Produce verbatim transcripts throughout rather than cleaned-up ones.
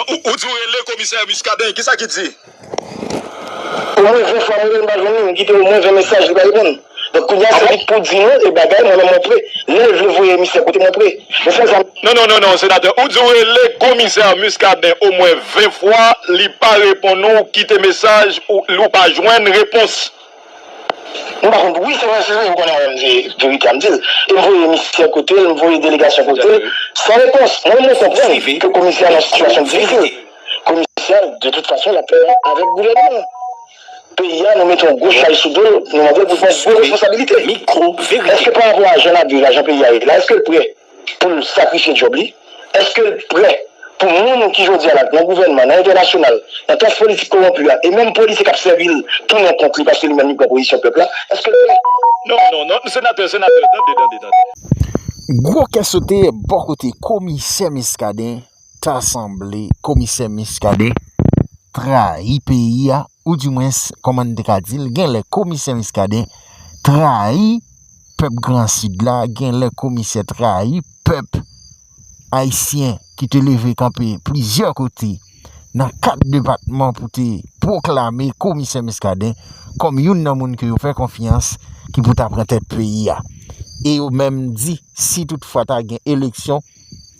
Ou, ou di w rele komisè Muscadin, kisa ki di? Omwen ven fwa mwen rele l, m pa jwenn li, m kite omwen ven mesaj, li pa reponn. Donk, kounye a, se li k pou di nou e bagay, mwen menm mwen pre. Lè l vle voye emisè kote, mwen pre. Men sèl sa m. Non, non, non, non, senatè, ou di w rele komisè Muscadin omwen ven fwa, li pa reponn ou, kite mesaj, ou, ou pa jwenn repons. M pa konn, wi, se vre, se vre, ou konnen mwen menm se verite a m di l. E m voye emisè kote l, m voye delegasyon kote l, san repons. Mwen menm mwen konprann ke komisè a nan sitiyasyon difisil. Komisè a, de tout fason, l ap travay avèk gouvènman an. Peyi a, nou mete yon gwo chay sou do l, nou mande l pou l pran gwo responsabilite. Èske pa rapò a jan n ap viv la, jan peyi a ye la, èske l prè pou l sakrifye djòb li? Èske l prè pou moun ki jodi a la nan gouvènman, nan entènasyonal, nan klas politik kowonpi a, e menm polisye k ap sèvi l tounen kont li paske li menm li pran pozisyon pèp la? Èske l prè? Non, non, non, senatè, senatè, tande, tande, tande. Gwo kè sote bò kote komisè Muscadin, ta sanble komisè Muscadin trayi peyi a, oudimwens, kòman n te ka di l, gen lè komisè Muscadin trayi pèp Gran Sid la, gen lè komisè trayi pèp ayisyen ki te leve kanpe plizyè kote nan kat depatman pou te pwoklame komisè Muscadin kòm youn nan moun ke yo fè konfyans ki pou ta pran tèt peyi a. E yo menm di, si toutfwa ta gen eleksyon,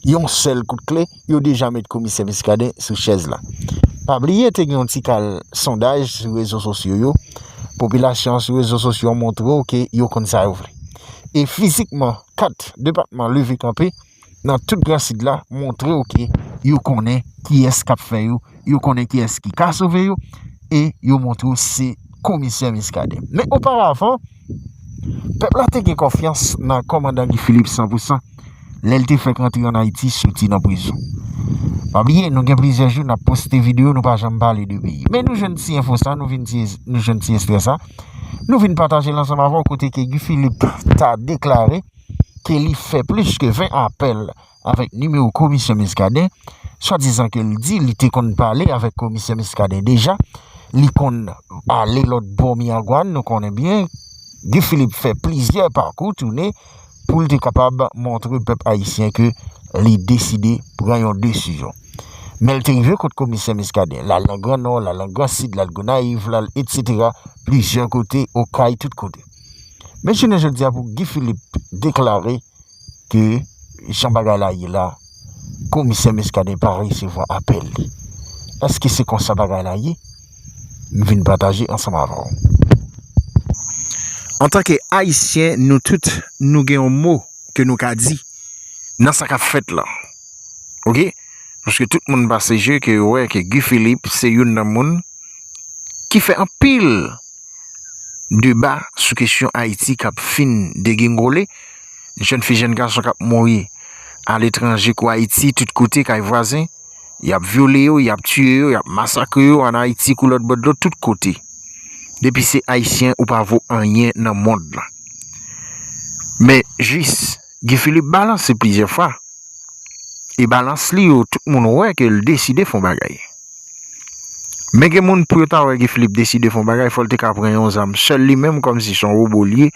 yon sèl kout kle, yo deja met komisè Muscadin sou chèz la. Pa bliye, te gen yon ti kal sondaj sou rezo sosyo yo. Popilasyon an sou rezo sosyo an montre w ke yo konn sa yo vle. E fizikman, kat depatman leve kanpe nan tout Gran Sid la montre w ke yo konnen kiyès k ap fè yo, yo konnen kiyès ki ka sove yo, e yo montre w se komisè Muscadin. Men oparavan, pèp la te gen konfyans nan kòmandan Guy Philippe san pou san lè l te fèk rantre ann Ayiti soti nan prizon. Pa bliye, nou gen plizyè jou n ap poste videyo, nou pa janm pale de peyi. Men nou jwenn ti enfo sa, nou vin ti, nou jwenn ti ekstrè sa. Nou vin pataje l ansanm avè w kote ke Guy Philippe ta deklare ke li fè plis ke ven apèl avèk nimewo komisè Muscadin, swadizan ke l di li te konn pale avèk komisè Muscadin deja, li konn ale lòt bò Miragwàn, nou konnen byen, Guy Philippe fè plizyè pakou tounen pou l te kapab montre pèp ayisyen ke li deside pran yon desizyon. Men l te rive kot komisè Muscadin, l al nan Gran Nò, l al nan Gran Sid, l al Gonayiv, l al etsetera, plizyè kote, Okay, tout kote. Men jounen jodi a pou Guy Philippe deklare ke jan bagay la ye la, komisè Muscadin pa resevwa apèl li. Èske se konsa bagay la ye? M vin pataje ansanm avè w. Antanke Ayisyen, nou tout, nou gen yon mo ke nou ka di nan sa k ap fèt la. Oke? Paske tout moun pase je ke yo wè ke Guy Philippe se youn nan moun ki fè anpil deba sou kesyon Ayiti k ap fin degringole, jèn fi, jèn gason k ap mouri aletranje kou Ayiti, tout kote, kay vwazen, y ap vyole yo, y ap tiye yo, y ap masakre yo, ann Ayiti kou lòt bò dlo, tout kote. Depi se Ayisyen, ou pa vo anyen nan mond lan. Men jis, Guy Philippe balanse plizyè fwa. E balans li yo, tout moun wè ke l deside fè yon bagay. Men gen moun, pou yo ta wè Guy Philippe deside fè yon bagay, fò l te ka pran yon zam sèl li menm, kòmsi se yon wobo l ye,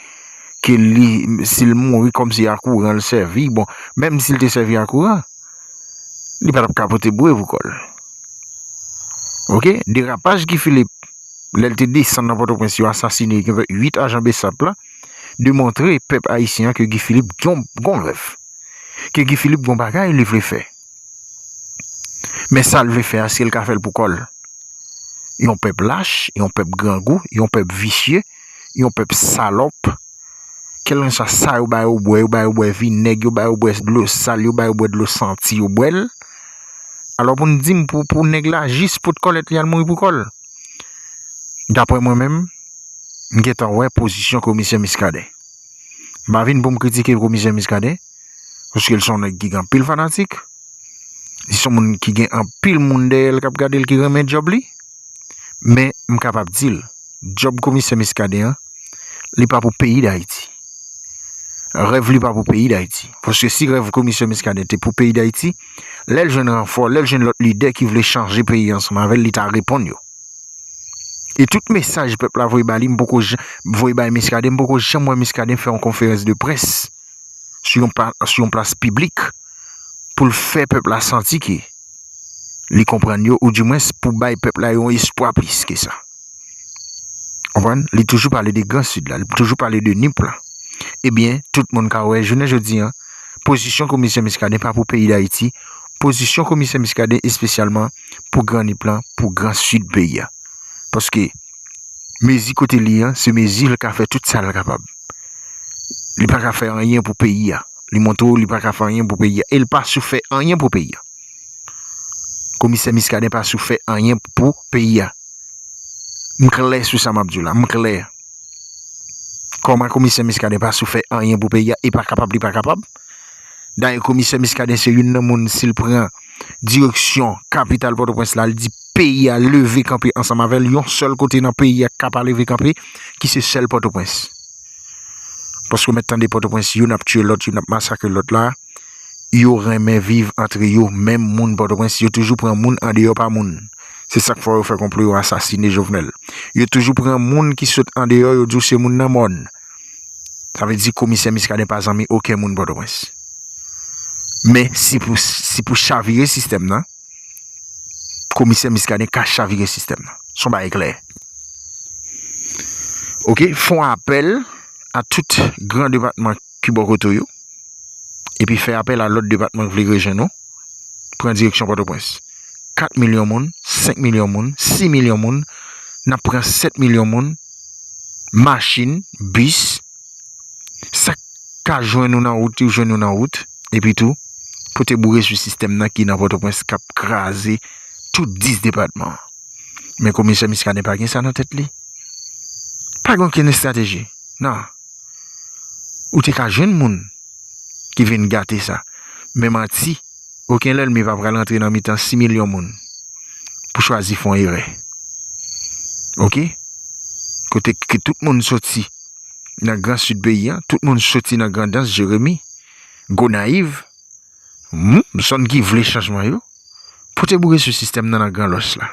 ke li, si l mouri, kòmsi a kouran l sèvi. Bon, menm si l te sèvi a kouran, li pa t ap ka pote boure pou kò l. Oke? Derapaj Guy Philippe, lè l te desann nan Pòtoprens, yo asasine, gen uit ajan BSAP la, demontre pèp ayisyen an ke Guy Philippe gon, gon rèv. Ke Guy Philippe gon bagay li vle fè. Men sa l vle fè a, si l ka fè l pou kò l. Yon pèp lach, yon pèp grangou, yon pèp visye, yon pèp salòp. Kèlkanswa sa yo ba yo bwè, yo ba yo bwè vinèg, yo ba yo bwè dlo sal, yo ba yo bwè dlo santi, yo bwè l. Alò pou n di m pou, pou nèg la jis pot kòlèt li al mouri pou kò l. Daprè mwen menm, m gentan wè pozisyon komisè Muscadin. M pa vin pou m kritike komisè Muscadin, paske l se yon nèg ki gen anpil fanatik. Li se yon moun ki gen anpil moun dèyè l k ap gade l ki renmen djòb li. Men m kapab di l, djòb komisè Muscadin an, li pa pou peyi Dayiti. Rèv li pa pou peyi Dayiti. Paske si rèv komisè Muscadin te pou peyi Dayiti, lè l jwenn ranfò, lè l jwenn lòt lidè ki vle chanje peyi ansanm avè l, li ta reponn yo. E tout mesaj pèp la voye ba li, m poko jan-, voye bay Muscadin, m poko janm wè Muscadin fè yon konferans de près sou yon pa-, sou yon plas piblik pou l fè pèp la santi ke li konprann yo, oudimwens pou bay pèp la yon espwa plis ke sa. Konprann? Li toujou pale de Gran Sid la, li toujou pale de Nip la. Ebyen, tout moun ka wè, jounen jodi a, pozisyon Komisè Muscadin pa pou peyi Dayiti, pozisyon Komisè Muscadin espesyalman pou Gran Nip lan, pou Gran Sid peyi a. Paske mezi kote li an, se mezi l ka fè tout sa l kapab. Li pa ka fè anyen pou peyi a. Li montre w li pa ka fè anyen pou peyi a. E l pa sou fè anyen pou peyi a. Komisè Muscadin pa sou fè anyen pou peyi a. M klè sou sa m ap di w la. M klè. Kòman Komisè Muscadin pa sou fè anyen pou peyi a? E pa kapab, li pa kapab. Dayè, Komisè Muscadin se youn nan moun, si l pran direksyon kapital Pòtoprens la, l di peyi a leve kanpe ansanm avè l, yon sèl kote nan peyi a k pa leve kanpe, ki se sèl Pòtoprens. Paske w mèt tande Pòtoprens, youn ap tiye lòt, youn ap masakre lòt la. Yo renmen viv antre yo, menm moun Pòtoprens, yo toujou pran moun andeyò pa moun. Se sa k fè yo fè konplo yo asasine Jovenel. Yo toujou pran moun ki sot andeyò, yo di w se moun nan mòn. Sa vle di Komisè Muscadin pa zanmi okenn moun Pòtoprens. Men si pou, si pou chavire sistèm nan, Komisè Muscadin ka chavire sistèm nan. Se yon bagay klè. Oke, fè yon apèl a tout gran depatman ki bò kote w yo. Epi fè apèl a lòt depatman k vle rejwenn ou. Pran direksyon Pòtoprens. Kat milyon moun, senk milyon moun, sis milyon moun, n ap pran sèt milyon moun, machin, bis, sa k ka jwenn ou nan wout, yo jwenn ou nan wout, epi tou, pote boure sou sistèm nan ki nan Pòtoprens k ap kraze tout dis depatman an. Men Komisè Muscadin pa gen sa nan tèt li. Pa gen okenn estrateji. Non. Ou te ka jwenn moun ki vin gate sa. Men manti, okenn lènmi pa pral antre nan mitan sis milyon moun pou chwazi fè yon erè. Oke? Kote ke tout moun soti nan Gran Sid peyi a, tout moun soti nan Grandans, Jeremi, Gonayiv, hmm, zòn ki vle chanjman yo, pote boure sou sistèm nan nan Gran Lwès la.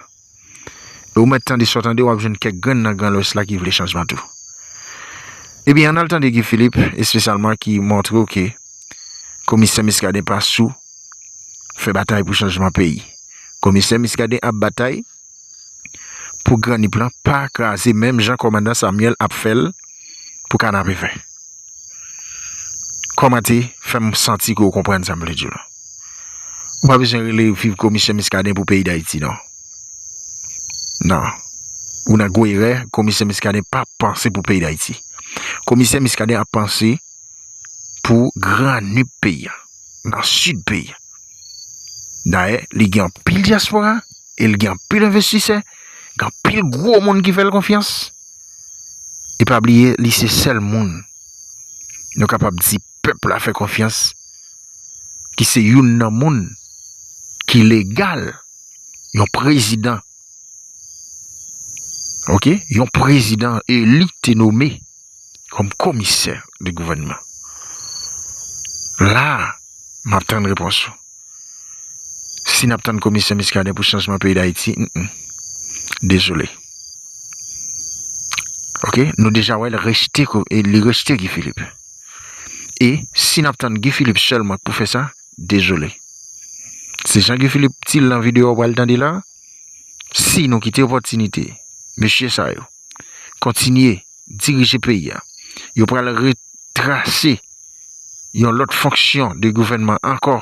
E ou mèt tande sa w tande, w ap jwenn kèk grenn nan Gran Lwès la ki vle chanjman tou. Ebyen, ann al tande Guy Philippe, espesyalman ki montre w ke Komisè Muscadin pa sou fè batay pou chanjman peyi. Komisè Muscadin ap batay pou Gran Nip lan pa kraze menm jan kòmandan Samuel ap fè l pou kanapevè. Kòmante fè m santi ke w konprann sa m vle di w la. Ou pa bezwen rele viv Komisè Muscadin pou peyi Dayiti, non. Non. Ou nan gwo erè, Komisè Muscadin pa panse pou peyi Dayiti. Komisè Muscadin ap panse pou Gran Nip peyi a, nan sid peyi a. Dayè, li gen anpil dyaspora, e li gen anpil envestisè, gen anpil gwo moun ki fè l konfyans. E pa bliye, li se sèl moun nou kapab di pèp la fè konfyans, ki se youn nan moun ki legal, yon prezidan, oke, yon prezidan eli te nome kòm komisè de gouvènman. La, m ap tann repons ou. Si n ap tann Komisè Muscadin pou chanjman peyi Dayiti, mm, mm. Dezole. Oke, nou deja wè l rejte ko-, e li rejte Guy Philippe. E si n ap tann Guy Philippe sèlman pou fè sa, dezole. Se jan Guy Philippe di l nan videyo w pral tande la, si nou kite opòtinite mesye sa yo kontinye dirije peyi a, yo pral retrase yon lòt fonksyon de gouvènman ankò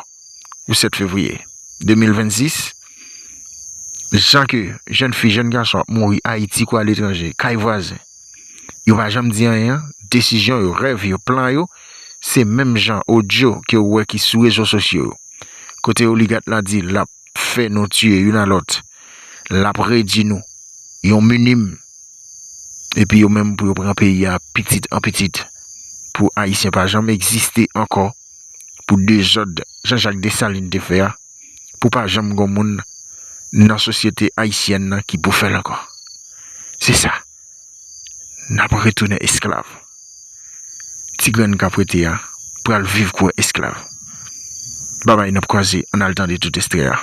pou sèt fevriye de mil vennsis. Jan ke jèn fi, jèn gason ap mouri Ayiti kou aletranje, kay vwazen, yo pa janm di anyen, desizyon yo, rèv yo, plan yo, se menm jan odyo ke w wè ki sou rezo sosyo yo, kote oligat la di l ap fè nou tiye youn a lòt, l ap redi nou, yon minim. Epi yo menm pou yo pran peyi a pitit an pitit, pou Ayisyen pa janm egziste ankò, pou dezòd Jean-Jacques Dessalines te fè a, pou pa janm gon moun nan sosyete ayisyèn nan ki pou fè l ankò. Se sa. N ap retounen esklav. Ti grenn k ap rete a pral viv kou esklav. Babay, n ap kwaze, ann al tande tout ekstrè a.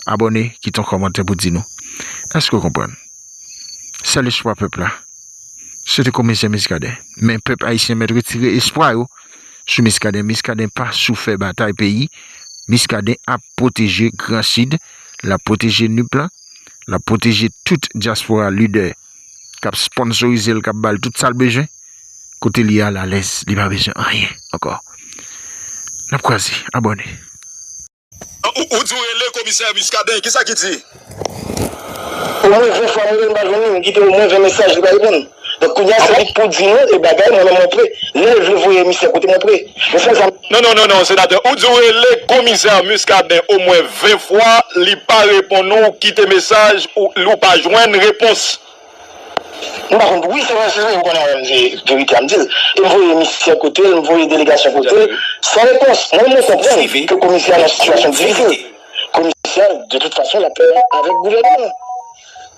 Abòne, kite yon kòmantè pou di nou, èske w konprann? Sèl espwa pèp la, se te Komisè Muscadin. Men pèp ayisyen mèt retire espwa yo sou Muscadin. Muscadin pa sou fè batay peyi. Muscadin ap pwoteje Gran Sid. l ap pwoteje nip lan, l ap pwoteje tout dyaspora lidè k ap sponsorize l, k ap ba l tout sa l bezwen. Kote l ye a, l alèz, li pa bezwen anyen ankò. N ap kwaze, abòne. Ou, ou di w rele komisè Muscadin, kisa ki di? Omwen ven fwa m rele l, m pa jwenn li, m kite omwen ven mesaj, li pa reponn. Donk, kounye a, se li k pou di nou e bagay, mwen menm mwen pre. Lè l vle voye emisè kote mwen pre. Men sèl sa m. Non, non, non, non, senatè, ou di w rele komisè Muscadin omwen ven fwa, li pa reponn ou, kite mesaj, ou, ou pa jwenn repons. M pa konn, wi, se vre, se vre, ou konnen mwen menm se verite a m di l. E m voye emisè kote l, m voye delegasyon kote l, san repons. Mwen, mwen konprann ke komisè a nan sitiyasyon difisil. Komisè a, de tout fason, l ap travay avèk gouvènman an.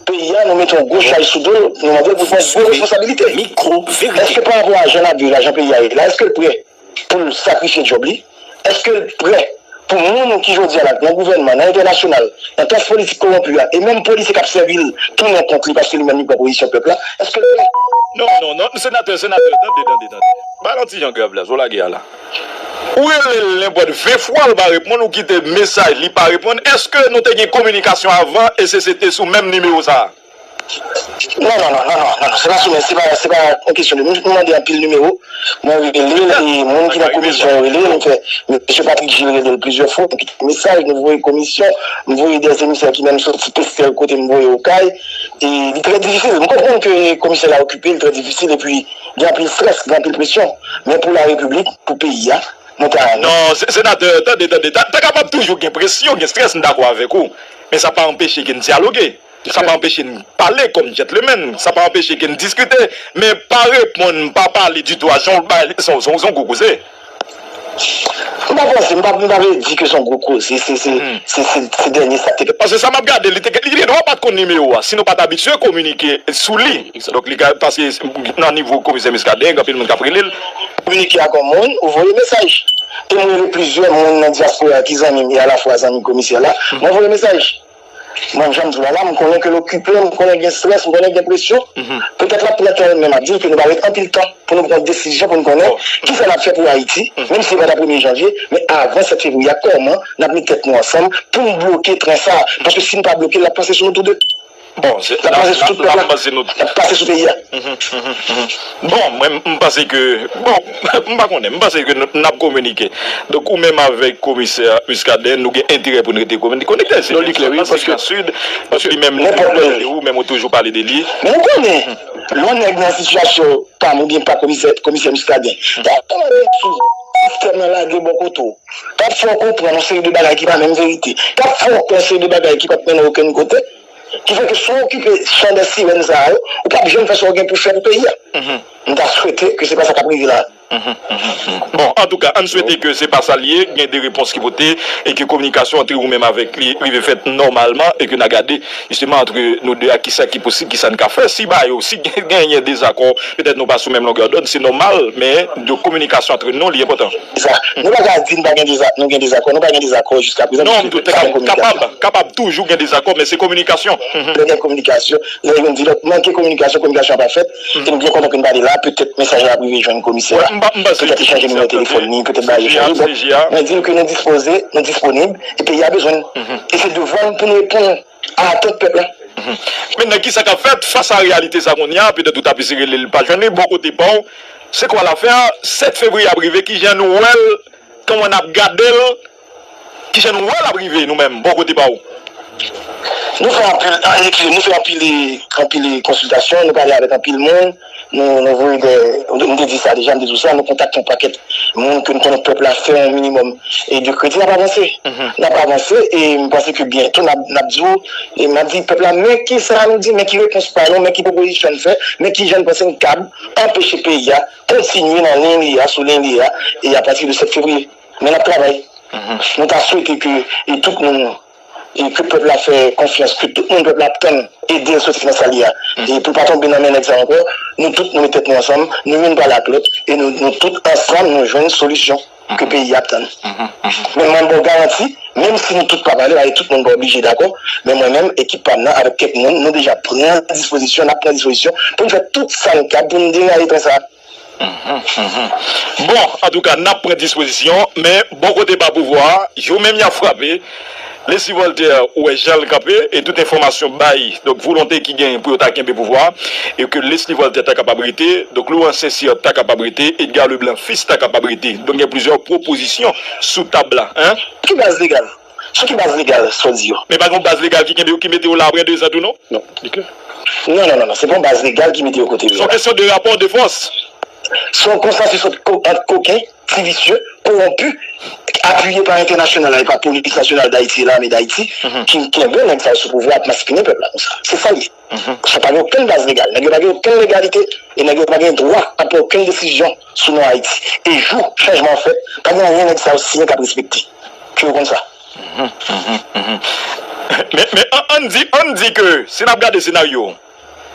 Peyi a, nou mete yon gwo chay sou do l, nou mande l pou l pran gwo responsabilite. Èske pa rapò a jan n ap viv la, jan peyi a ye la, èske l prè pou l sakrifye djòb li? Èske l prè pou moun ki jodi a la nan gouvènman, nan entènasyonal, nan klas politik kowonpi a, e menm polisye k ap sèvi l tounen kont li paske li menm li pran pozisyon pèp la? Èske l prè? Non, non, non, senatè, senatè, tande, tande, tande. Ba l yon ti jan grav la, sa w lage a la. Ou rele l nenpòt ven fwa, l pa reponn, ou kite mesaj, li pa reponn. Èske nou te gen kominikasyon avan e se, se te sou menm nimewo sa a? Non, non, non, non, non, non, non, se pa sou, se pa, se pa yon kesyon de, m, m mande anpil nimewo, mwen rele l, e moun ki nan komisyon yo rele l, m fè, mesye Patrick Gilles rele l plizyè fwa, m kite mesaj, nou voye komisyon, m voye de emisè ki menm soti Pestèl kote m voye Okay, e li trè difisil. M konprann ke komisyon la okipe, li trè difisil, epi gen anpil strès, gen anpil presyon, men pou la repiblik, pou peyi a, nou ta. Non, se-, senatè, tande, tande, ta, ta kapab toujou gen presyon, gen strès, m dakò avèk ou, men sa pa anpeche ke n dyaloge. Sa pa anpeche n pale kòm gentleman, sa pa anpeche ke n diskite, men pa reponn, pa pale ditou a, jan w bay, se yon, se yon, se yon gwo koze. M pa panse, m pa, m pa vle di ke se yon gwo koze, se, se, se, se, se dènye sa k te fèt. Paske sa m ap gade, li te, li gen dwa pa t konn nimewo a, si nou pa t abitye kominike sou li. Donk, li ka, paske nan nivo komisè Muscadin, gen anpil moun k ap rele l. Kominike ak yon moun, ou voye mesaj. E mwen rele plizyè moun nan dyaspora ki zanmi m e alafwa zanmi komisè la, mwen voye mesaj. Mwen, jan m di w la, m konnen ke l okipe, m konnen gen strès, m konnen gen presyon. Petèt l ap pran tan l menm ap di l ke nou pa ret anpil tan pou nou pran desizyon pou n konnen kisa n ap fè pou Ayiti, menm si se pa ta premye janvye, men avan sèt fevriye a, kòman n ap met tèt nou ansanm pou n bloke tren sa a. Paske si n pa bloke l, l ap pase sou nou tou de. Bon, se, l ap pase sou tout pèp la, l ap pase sou peyi a. Bon, mwen, m panse ke, bon, m pa konnen, m panse ke n, n ap kominike. Donk, ou menm avèk komisè Muscadin, nou gen enterè pou n rete komini-, konekte. Se li klè, wi, paske Sud, paske li menm, ou menm ou toujou pale de li. Men nou konnen, lè yon nèg nan sitiyasyon pa m oubyen pa komisè, komisè Muscadin, ta tèlman byen sou sistèm nan lage bò kote w, t ap fè w konprann yon seri de bagay ki pa menm verite, t ap fè w kwè yon seri de bagay ki p ap mennen w okenn kote. Ki fè ke si w okipe chan dè sirèn sa a yo, ou p ap janm fè sa w gen pou fè pou peyi a. M ta swete ke se pa sa k ap rive la. Bon, antouka, ann swete ke se pa sa l ye, gen de repons ki pote, e ke kominikasyon antre ou menm avèk li rive fèt nòmalman, e ke n a gade, jisteman, antre nou de a, kisa ki posib, kisa n ka fè. Si ba yo, si gen, genyen dezakò, petèt nou pa sou menm longè dond, se nòmal, men de kominikasyon antre nou, li enpòtan. Se sa. Nou pa ka di n pa gen deza-, nou gen dezakò, nou pa gen dezakò jiska prezan. Non, m di w, te ka-, kapab, kapab toujou gen dezakò, men se kominikasyon. Lè gen kominikasyon, lè youn di lòt, manke kominikasyon, kominikasyon an pa fèt, e m byen kontan ke n pale la, petèt mesaj la ap rive jwenn komisè a. Petèt li chanje nimewo telefòn li, petèt bagay yo chanje. Bon, mwen di l ke nou dispoze, nou disponib, e peyi a bezwen n. E se devan n pou n reponn a atant pèp la. Mentnan, kisa k ap fèt fas a reyalite sa kounye a? Petèt ou ta plis rele l, pa jwenn li. Bò kote pa w, se kwa lafè a? Sèt fevriye ap rive, kijan nou wè l? Kòman n ap gade l? Kijan nou wè l ap rive, nou menm, bò kote pa w? Nou fè anpil, ah, eskize, nou fè anpil, anpil konsiltasyon, nou pale avèk anpil moun, nou, nou voye de, m te di sa deja, m te di w sa, nou kontakte yon pakèt moun ke n konnen pèp la fè yon minimòm e de kredi, n ap avanse. N ap avanse e m panse ke byento n ap, n ap di w, e m ap di pèp la, men kisa nou di, men ki repons pa nou, men ki pwopozisyon n fè, men kijan n panse n kab anpeche peyi a kontinye nan liy li a, sou liy li a, e apati de sèt fevriye. Men n ap travay. Nou ta swete ke, e tout moun, e ke pèp la fè konfyans, ke tout moun pèp la ap tann, ede l soti nan sa l ye a. E pou l pa tonbe nan men nèg sa yo ankò, nou tout nou met tèt nou ansanm, nou youn pale ak lòt, e nou, nou tout ansanm nou jwenn solisyon ke peyi a ap tann. Men mwen ba w garanti, menm si nou tout pa pale, paske tout moun pa oblije dakò, men mwen menm, ekip pa m nan, avèk kèk moun, nou deja pran dispozisyon, n ap pran dispozisyon pou n fè tout sa n kab pou n deraye tren sa a. Bon, antouka, n ap pran dispozisyon, men bò kote pa pouvwa a, yo menm y ap frape. Leslie Voltaire, ou wè jan l kanpe, e tout enfòmasyon bay, donk, volonte ki genyen pou yo ta kenbe pouvwa a, e ke Leslie Voltaire ta kapab rete, donk, Laurent Saint-Cyr ta kapab rete, Edgar Leblanc Fils ta kapab rete. Donk, gen plizyè pwopozisyon sou tab la, en. Ki baz legal? Sou ki baz legal sa w di yo? Men pa gen yon baz legal ki kenbe yo, ki mete yo la apre de zan tou, non? Non. Non, non, non, non. Se pa yon baz legal ki mete yo kote yo ye la. Se yon kesyon de rapò de fòs. Se yon konsansis ant ko-, ant koken, ti visye, kowonpi, apiye pa entènasyonal la e pa Polis Nasyonal Dayiti e Lame Dayiti, ki kenbe nèg sa yo sou pouvwa ap maspinen pèp la konsa. Se sa l ye. Sa pa gen okenn baz legal. Nèg yo pa gen okenn legalite e nèg yo pa gen dwa ap pran okenn desizyon sou non Ayiti. E jou chanjman an fèt, pa gen anyen nèg sa yo siyen k ap respekte. Ke yo konn sa. Men, men ann, ann di, ann di ke si n ap gade senaryo,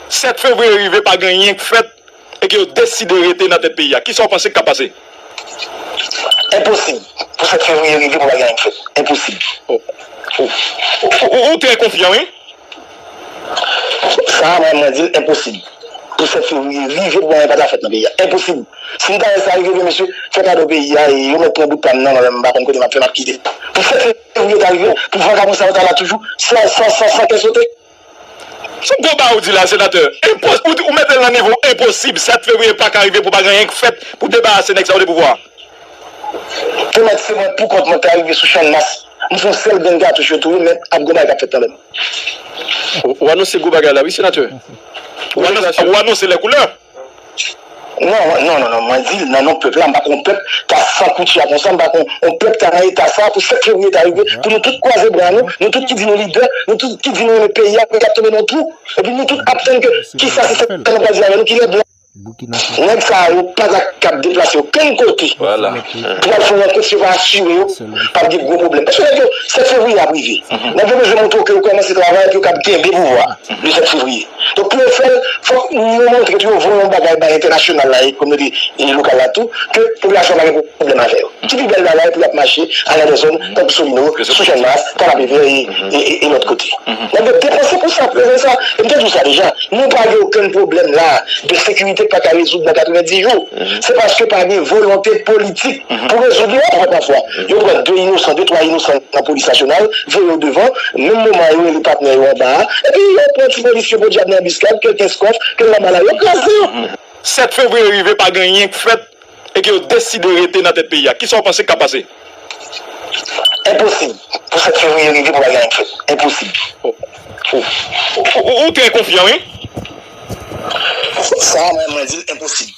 sèt fevriye rive pa gen anyen k fèt e ke yo deside rete nan tèt peyi a. Kisa w panse k ka pase? Enposib pou sèt fevriye rive pou pa gen anyen k fèt. Enposib. Ou, ou, ou, ou, ou trè konfyan, wi. Sa a, mwen, mwen di l enposib. Pou sèt fevriye rive pou anyen pa ta fèt nan peyi a. Enposib. Si m ta wè sa rive vre, mesye, fè kado peyi a e yo mèt pran bout pa m nan, mwen menm m pa konn kote m ap fè, m ap kite. Pou sèt fevriye ta rive, pou vakabon sa yo ta la toujou, san, san, san, san kè sote. Se yon gwo bagay ou di la, senatè. Enpos-, ou, ou mete l nan nivo enposib. Sèt fevriye pa ka rive pou pa gen anyen k fèt pou debarase nèg sa yo de pouvwa a. Te mèt se mwen pou kont mwen ta rive sou Channmas. M fè yon sèl grenn katouch yo touye, men ap gen bagay k ap fèt kanmenm. Ou, ou anonse gwo bagay la, wi, senatè. Ou anonse, ou anonse lè koulè. Non, non, non, non, mwen di l nan non pèp la, m pa konn pèp ta san koutya konsa, m pa konn yon pèp ta nan eta sa pou sèt fevriye ta rive, pou nou tout kwaze bra nou, nou tout ki di nou lidè, nou tout ki di nou renmen peyi a, peyi ap tonbe nan twou, epi nou tout ap tann ke kisa se sa nou pral di avè nou, ki lè blan. Nèg sa yo pa ta kab deplase okenn kote pou al fè yon rankont, si yo pa asire yo p ap gen gwo pwoblèm. Paske nèg yo, sèt fevriye ap rive. Nèg yo bezwen montre w ke yo kòmanse travay pou yo kab kenbe pouvwa a le sèt fevriye. Donk pou yo fè l, fòk yo montre tou yo voye yon bagay bay entènasyonal la e kominote lokal la tou, ke popilasyon an pa gen pwoblèm avè yo. Ki pi bèl bagay pou y ap mache al nan dè zòn tankou Solino, sou Channmas, Kanapevè e, e, e, e lòt kote. Nèg yo depanse pou sa, pou rezon sa. E m te di w sa deja, nou pa gen okenn pwoblèm la de sekirite k pa ka rezoud nan katrevenndis jou. Se paske pa gen volonte politik pou rezoud li. Yo pran pafwa, yo pran de inosan, de twa inosan nan polis nasyonal, voye yo devan, menm moman yo rele patnè yo anba a, epi yo pran ti polisye podyab nan anbiskad, ke l kenskòf, ke l nan bala, yo kraze yo. Sèt fevriye rive pa gen anyen k fèt e ke yo deside rete nan tèt peyi a. Kisa w panse k ka pase? Enposib pou sèt fevriye rive pou pa gen anyen k fèt. Enposib. Ou, ou, ou, ou, ou trè konfyan, wi. Sa a, mwen, mwen di l enposib.